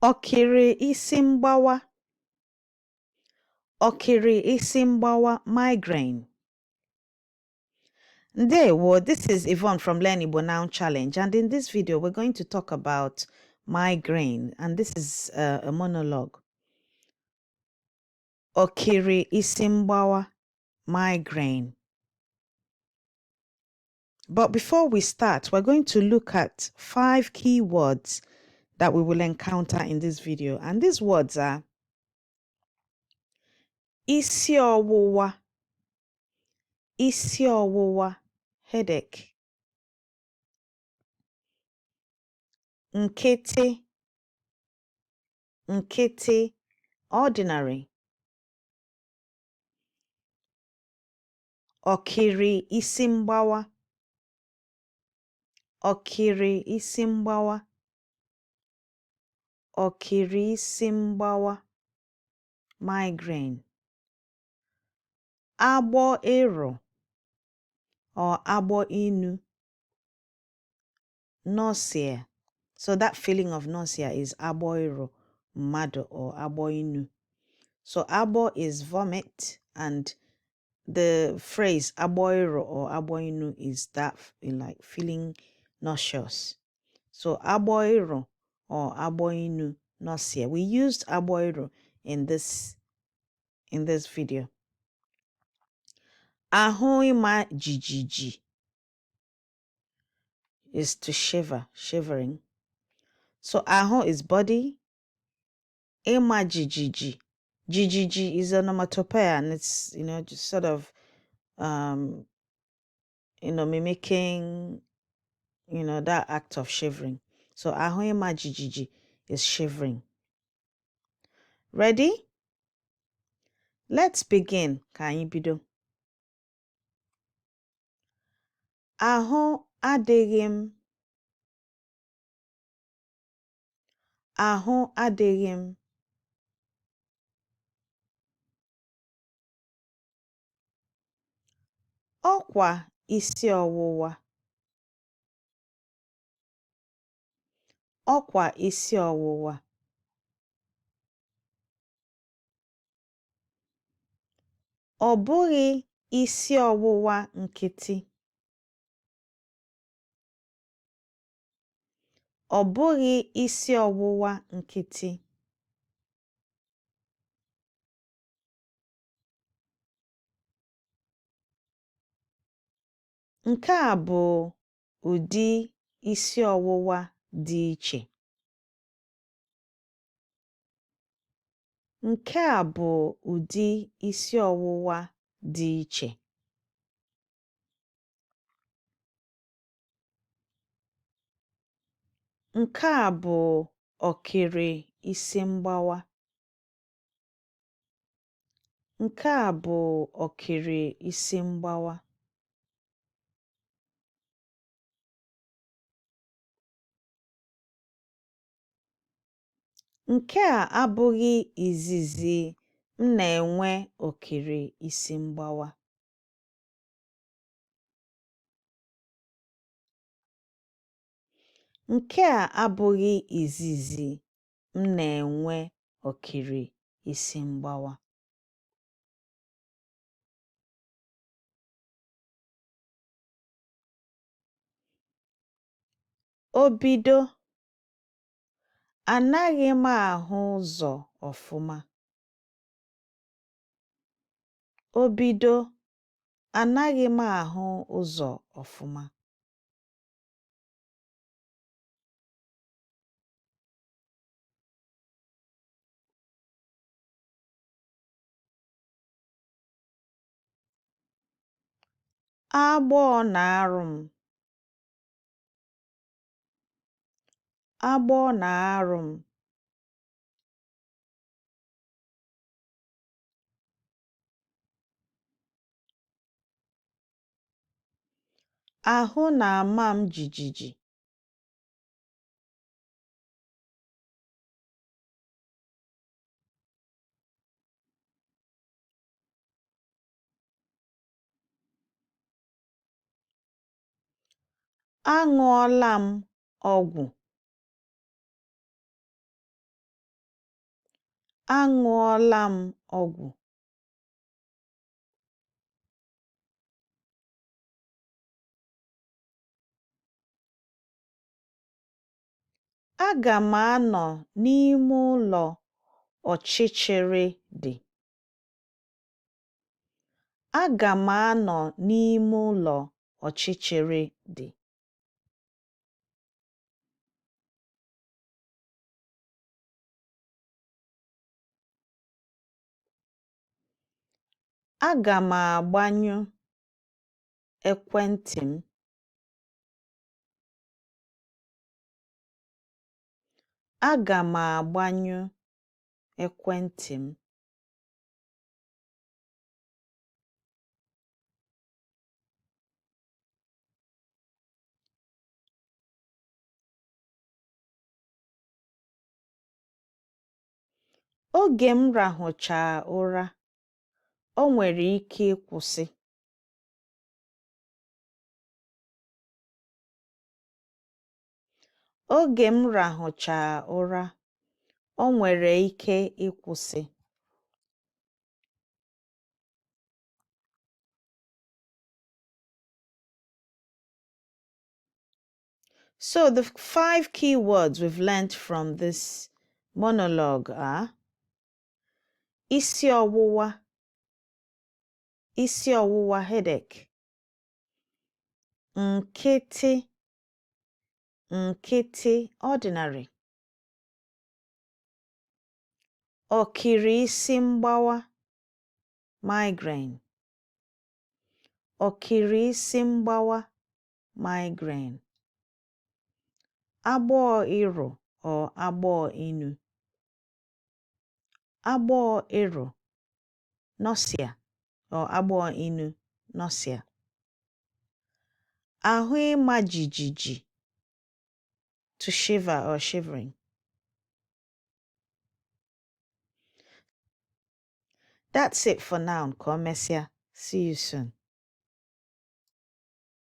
Ọkịrị isi mgbawa. Ọkịrị isi mgbawa, migraine. Ndewo, this is Yvonne from Learn Igbo Now Challenge, and in this video we're going to talk about migraine, and this is a monologue. Ọkịrị isi mgbawa, migraine. But before we start, we're going to look at 5 key words that we will encounter in this video. And these words are isi ọwụwa, isi ọwụwa, headache, nkịtị, nkịtị, ordinary, ọkịrị isi mgbawa, ọkịrị isi mgbawa, ọkịrị isi mgbawa, migraine, agbọ ịrụ or agbọ inu, nausea. So that feeling of nausea is agbọ ịrụ mmadụ or agbọ inu. So agbọ is vomit, and the phrase agbọ ịrụ or agbọ inu is that like feeling nauseous. So agbọ ịrụ or agbọ inu, nausea. We used agbọ ịrụ in this video. Ahụ ịma jijiji is to shiver, shivering. So ahụ is body, ịma jijiji. Jijiji is onomatopoeia, and it's, just sort of, mimicking, that act of shivering. So ahụ ịma jijiji is shivering. Ready? Let's begin. Ka anyị bido. Ahụ adịghị m. Ahụ adịghị m. Ọkwa isi ọwụwa. Ọkwa isi ọwụwa. Ọ bụghị isi ọwụwa nkịtị. Ọ bụghị isi ọwụwa nkịtị. Nke a bụ ụdị isi ọwụwa dị iche. Nke a bụ ụdị isi ọwụwa dị iche. Nke a bụ ọkịrị isi mgbawa. Nke a bụ ọkịrị isi mgbawa. Nke a abụghị izizi m na-enwe ọkịrị isi mgbawa. Nke a abụghị izizi m na-enwe ọkịrị isi mgbawa. O bido, anaghị m ahụ ụzọ ọfụma. O bido, anaghị m ahụ ụzọ ọfụma. Agbọọ na-arụ m. Agbọọ na-arụ m. Ahụ na-ama m jijiji. Aṅụọla m ọgwụ. Aṅụọla m ọgwụ. Aga m anọ n'ime ụlọ ọchịchịrị dị. Aga m anọ n'ime ụlọ ọchịchịrị dị. Aga m agbanyụ ekwentị m. Aga m agbanyụ ekwentị m. Oge m rahụchaa ụra, o nwere ike ịkwụsị. Oge m rahụchaa ụra, o nwere ike ịkwụsị. So the five key words we've learnt from this monologue are isi ọwụwa, isi ọwụwa headache, nkịtị, nkịtị ordinary, ọkiri isi mgbawa migraine, ọkiri isi mgbawa migraine, agbọọ ịrụ or agbọọ inu, agbọọ ịrụ nausea or agbọọ inu nausea, ahụ ịma jijiji to shiver or shivering. That's it for now. Ka o mesịa. See you soon.